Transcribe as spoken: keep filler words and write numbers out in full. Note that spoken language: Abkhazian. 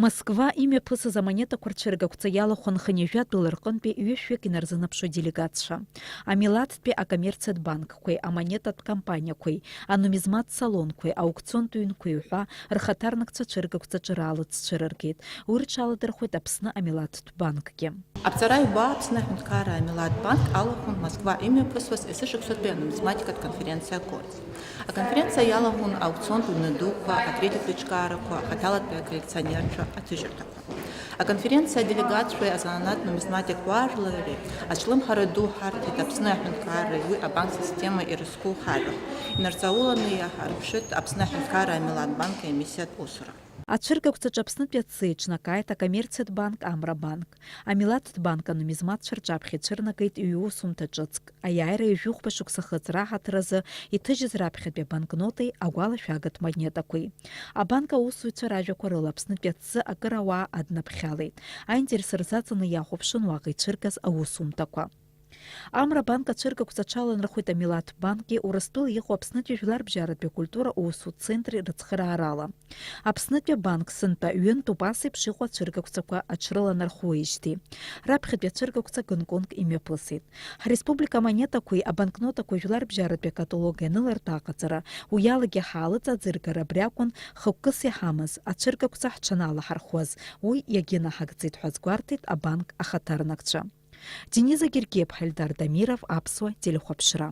Москва имҩаԥысыз амонетақәа рцәыргақәҵа иалахәын хынҩажәа тәыла рҟынтәи ҩышәҩык инарзынаԥшуа делегатцәа. Амилаҭтәи акоммерциатә банкқәеи амонетатә компаниақәеи, анумизматтә салонқәеи, аукционтә ҩнқәеи уҳәа рхаҭарнакцәа цәыргақәҵаҿы раалыҵ цәырыргеит. Уи рҽаладырхәеит Аԥсны амилаҭтә банкгьы. Аԥҵара ҩба Аԥсны аҳәынҭқарра амилаҭтә банк алахәын Москва имҩаԥысуаз есышықәсатәи анумизматикатә конференциа Корц. Аконференциа иалахәын аукционтә ҩны дуқәа, акритиктә еиҿкаарақәа, ахаҭалатәи аколлекционерцәа аҭыжьырҭақәа. Аконференциа аделегатцәеи азанааҭ нумизматик уаажәлари ачлымҳара ду ҳарҭеит Аԥсны аҳәынҭқарреи уи абанк системеи ирызку ҳажәахә, инарҵауланы иаҳарԥшит Аԥсны аҳәынҭқарра амилаҭтә банк аемиссиатә усура. Ацәыргақәҵаҿы Аԥснытәи аҵыс еиҿнакааит акоммерциатә банк Амра банк. Амилаҭтә банк анумизматцәа рҿаԥхьа ицәырнагеит ҩ-усумҭа ҿыцк, аиааира ҩажәихәба шықәса хыҵра аҳаҭыр азы иҭыжьыз раԥхьатәи абанкнотеи агәалашәагатә монетақәеи. Абанк аусзуҩцәа ражәақәа рыла Аԥснытәи аҵыс акыр ауаа аднаԥхьалеит. Аинтерес рзаҵаны иахәаԥшын уаҟа ицәыргаз аусумҭақәа. Амра банк ацәыргақәҵа аҽаланархәит Амилаҭ банки Урыстәыла иҟоу Аԥснытәи жәларбжьаратәи акультура усу центри рыцхыраарала. Аԥснытәи абанк сынтәа ҩынтә убас еиԥш иҟоу ацәыргақәҵақәа аҽрыланархәуеижьҭеи. Раԥхьатәи ацәыргақәҵа Гонконг имҩаԥысит. Ҳреспублика амонетақәеи абанкнотақәеи жәларбжьаратәи акаталог ианылартә аҟаҵара, уи алагьы ҳаалыҵ аӡыргара абри акәын хықәкыс иҳамаз, ацәыргақәҵа ҳҽаналаҳархәуаз, уи иагьынаҳагӡеит ҳәа азгәарҭеит абанк ахаҭарнакцәа. Дениза Гергиаԥҳа, Ельдар Дамиров, Аԥсуа телехәаԥшра.